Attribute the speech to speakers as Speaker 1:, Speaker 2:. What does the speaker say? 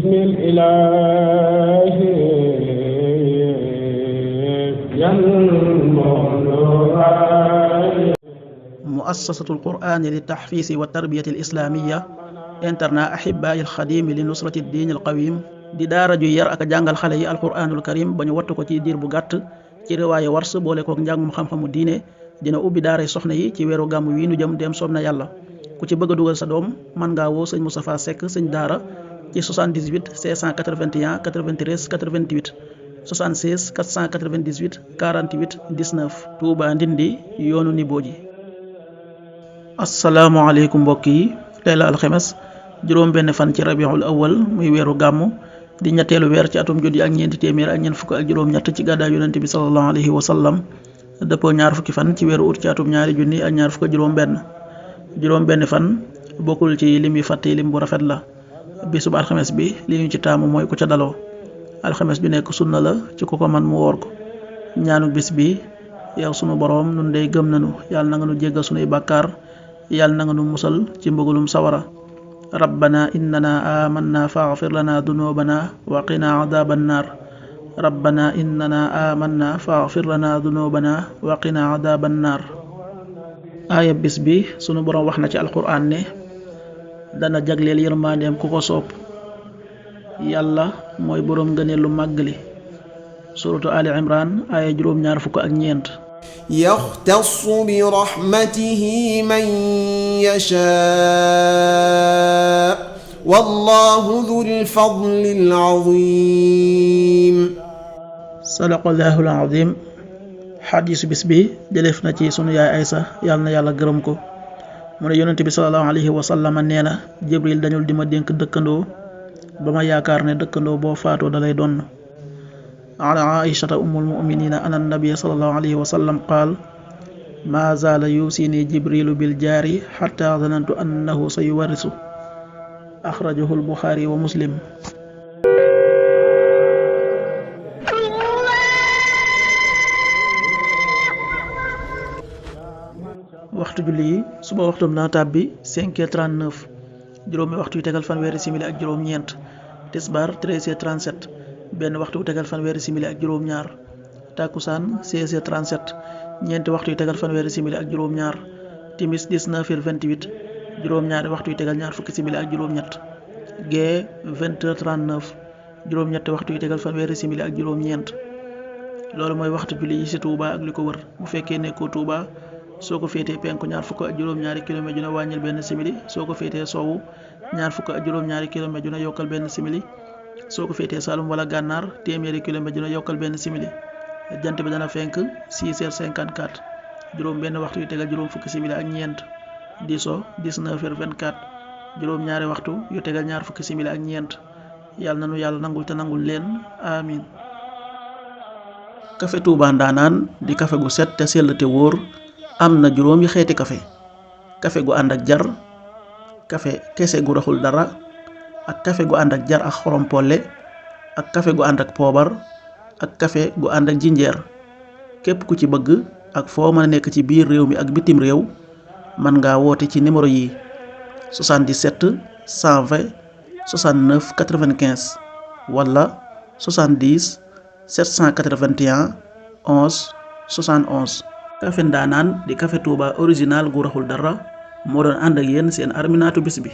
Speaker 1: بسم الإله
Speaker 2: muassasatul qur'ani li taxfiisi wa tarbiyati al islaamiya internat ahibaai alxadimi li nusrati diini alqawim di daara ju yar ak jàngal xale yi alquraanul karim ba ñu wattu ko ci diir bu gàtt ci riwaaye wars boole kook njàngum xam-xamu diine dina ubbi daaray soxna yi ci weeru gàmm wi nu jëm dem soob na yàlla ku ci bëgg a dugal sa doom mën ngaa woo sëñ Moustapha Seck sëñ daara ci 78 681 93 88 76 498 48 19 Touba Ndindi yoonu Nibooji. asalaamaaleykum mbokk yi tey la alxemes juróom benn fan ci rabiul awal muy weeru gàmmu di ñetteelu weer ci atum junni ak ñeenti téeméer ak ñeent fukk ak juróom-ñett ci gàddaay yonente bi sallallahu alayhi wa sallam dëppoo ñaar fukki fan ci weeru ut ci atum ñaari junni ak ñaar fukk juróom benn fan bokkul ci lim yi fàtte lim bu rafet la bisub alxemes bi li ñu ci taamu mooy ku ca daloo alxemes ju nekk sunna la ci ku ko man mu woor ko ñaanu bis bi yow sunu boroom nun dey gëm nanu yàlla na nga nu jéggal sunuy bàkkaar yàlla na nga nu musal ci mbëggalum sawara rabbana innana amanna faghfir lana dunubana wa qina adhaban nar rabbana innana amanna faghfir lana dunubana wa qina adhaban nar aaya bis bi sunu boroom wax na ci alquran ne dana jagleel yërmandeem ku ko soob yàlla mooy boroom ngëneel lu màgg li suratu ali imran aaya juróom-ñaar fukk ak ñeent
Speaker 3: يختص برحمته من يشاء والله ذو الفضل العظيم
Speaker 2: sadaqallahu alazim xadiisu bis bi jëleef na ci sunu yaay Aysa yàlla na yàlla gërëm ko mu ne yonent bi sallallahu alayhi wa sallam nee na Jibril dañul di ma dénk dëkkandoo ba ma yaakaar ne dëkkandoo boo faatoo dalay donn an aishata ummul muminina an annabiya sallallahu alayhi wa sallam qaal ma zaala yusini jibrilu bil jaari xatta zanantu annahu sa yuwarisu axrajahu albuxaari wa muslim. waxtu julli yi suba waxtum na tàbbi 5h39 juróomi waxtu yu tegal fanweeri simili ak juróom-ñeent tisbaar 13h37 benn waxtu yu tegal fanweeri simili ak juróom-ñaar takkusaan 16h37 ñeenti waxtu yu tegal fanweeri simili ak juróom-ñaar timis 19h28 juróom-ñaari waxtu yu tegal ñaar fukki simili ak juróom-ñett gee 20h39 juróom-ñetti waxtu yu tegal fanweeri simili ak juróom-ñeent loolu mooy waxtu julli yi ci Touba ak li ko wër bu fekkee nekkoo Touba soo ko féetee penku ñaar fukk ak juróom-ñaari kilomètre ju ne wàññil benn simili soo ko féetee sowwu ñaar fukk ak juróom-ñaari kilomètre ju ne yokkal benn simili soo ko féetee Saloum wala Gànnaar téeméeri kilomètre ju ne yokkal benn simili jant bi dana fenk 6h54 juróom benn waxtu yu tegal juróom fukki simili ak ñeent di so 19h24 juróom ñaari waxtu yu tegal ñaar fukki simili ak ñeent yàlla nanu yàlla nangul te nangul leen amin. kafe Touba Ndanaan di kafe gu set te sell te wóor am na juróomi xeeti kafe gu ànd ak jar kafe kese gu raxul dara ak kafe gu ànd ak jar ak xorom polle ak kafe gu ànd ak poobar ak kafe gu ànd ak jinjeer képp ku ci bëgg ak foo mën a nekk ci biir réew mi ak bitim réew mën ngaa woote ci numéro yi 77 120 69 95 wala 70 781 11 71. kafe Ndanaan di kafe Touba original gu raxul dara moo doon ànd ak yéen seen arminaatu bis bi.